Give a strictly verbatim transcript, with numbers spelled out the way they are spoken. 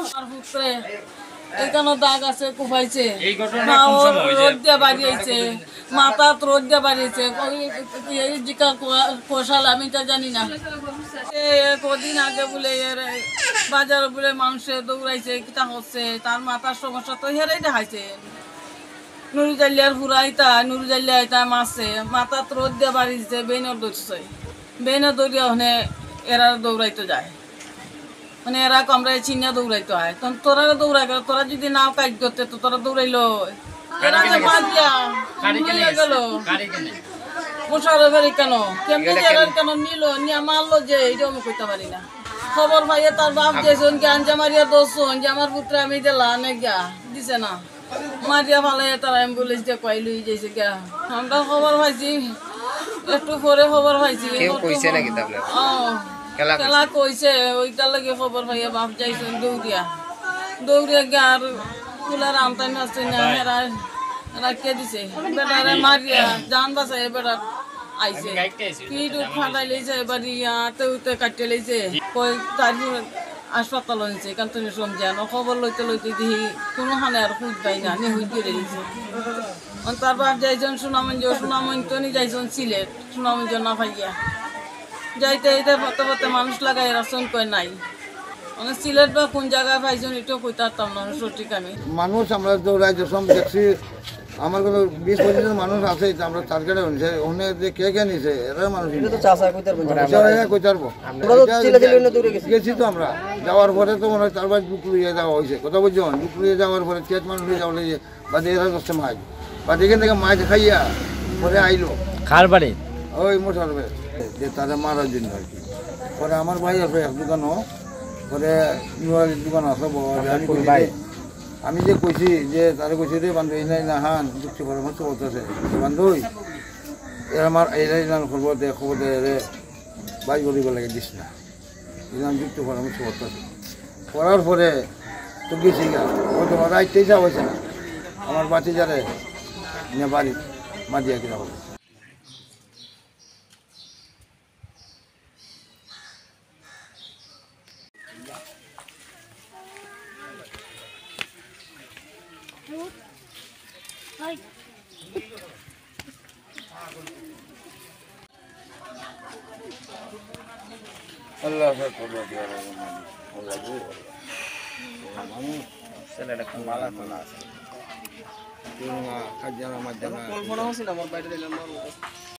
আমার পুত্রে এখানো দাগ আছে, কুপাইছে। এই ঘটনা মা কোন ওর সময় হয়েছে? রোদ দিয়া বাড়িয়েছে, মাথাত রোদ দিয়া বাড়িয়েছে। ওই, এই জিকা কুয়া-, কুয়াশাল, আমি তা জানি না। এ কদিন আগে বলে এর বাজার বলে মাংস দৌড়াইছে, কিতা হচ্ছে, তার মাথার সমস্যা তো হেরাই দেখাইছে। নুরুজাল্লার ফুরাইতা, নুরুজাল্লা এটা মারছে, মাথাত রোদ দিয়া বাড়ি দিছে, বেইনর ধরছে। বেইনর ধরিয়া ওখানে এরা দৌড়াইতে যায়। মানে এরা কমরে চিনিয়া দৌড়াইতে হয়। তখন তোরা দৌড়াই গেল, তোরা যদি নাও কাজ করতে তো তোরা দৌড়াইলো। এরা যে মারিয়া, নিয়ে গেল। মোশারফের কেন? কেমনি এরা কেন নিল, নিয়ে মারলো যে, এইটাও আমি কইতে পারি না। খবর পাইয়া তার বাপ গেছুন, গাঞ্জা মারিয়া দোষুন, যে আমার পুত্রে আমি দিলা, নে গিয়া, দিছে না। মারিয়া ফালাইয়া তারা অ্যাম্বুলেন্স দিয়া কই লই যাইছে গিয়া। আমরা খবর পাইছি, একটু পরে খবর পাইছি। কেউ কইছে নাকি তা আপনার? ও, খেলা কইছে। খেলা কইছে, ওইটার লাগি খবর পাইয়া বাপ যাইছুন দৌড়িয়া। দৌড়িয়া গিয়া আর কুলার আমতাই মারছে না, হেরা রাখিয়া দিছে। বেটারে মারিয়া, জান বাঁচাইয়া বেটা আইছে। পিঠ উঠ ফাটাই লইছে, এবার ইয়াতে উতে কাটিয়া লইছে। কই তার হাসপাতাল নিছে, এখান থেকে সমঝে আনো। খবর লইতে লইতে দেখি কোনো খানে আর খুঁজ পাই না, নিখোঁজ করে দিছে। অন তার বাপ যাইছুন সুনামগঞ্জ, সুনামগঞ্জ তো নি যাইছুন সিলেট, সুনামগঞ্জ না পাইয়া। যাইতে যাইতে পথে পথে মানুষ লাগাই রাখছুন কয় নাই। মানে সিলেট বা কোন জায়গায় পাইছুন এটাও কইতে পারতাম না সঠিক আমি। মানুষ আমরা তো রাজ্য সব দেখছি, আমার কোনো বিশ পঁচিশ জন মানুষ আছে, এটা আমরা টার্গেটে হইছে, ওখানে যে কে কে নিছে, এরা মানুষ এটা তো নিছে। চাচা কইতে পারবেন, এটা চাচা। এরা কইতে পারবো। আমরা তো এটা চিল্লাচিল্লি অন্য দূরে গেছি। গেছি তো আমরা, যাওয়ার পরে তো মনে হয় তার বাড়ি বুক লইয়া যাওয়া হয়েছে, কথা বুঝছো? বুক লইয়া যাওয়ার পরে চেত মানুষ লইয়া যাওয়া লাগে, বাদে এরা দশটা মাছ, বাদে এখান থেকে মাছ খাইয়া পরে আইলো। কার বাড়ি? ওই মোশারফের, যে তারা মারার জন্য আর কি। পরে আমার ভাই আছে এক দোকানও, পরে নুয়ারির দোকান আছে, বাবা, আমি কোন কইছি ভাই? যে, আমি যে কইছি যে, তারে কইছি, "রে বান্ধব, এই নাই না হান, যুক্তি পরামর্শ করতেছে। বান্ধব, এরা আমার, এরা ইলান খবর দে, খবর দে রে, ভাই গরিব লাগে দিস না।" ইলান যুক্তি পরামর্শ করতেছে। করার পরে তো গেছি গা, ও তো রাইতেই যা হয়েছে না। আমার বাতি যারে নিয়ে বাড়ি মাদিয়া কিনা হবে। আল্লাহ আকবার, আল্লাহ আকবার। আল্লাহ গো, আল্লাহ। মানুষ, ছেলেটা খুব ভালো আছে। তুই না, কাজ জানা, মার জানা। কল্পনা হচ্ছে না আমার বাইরে দিলাম, মারবো।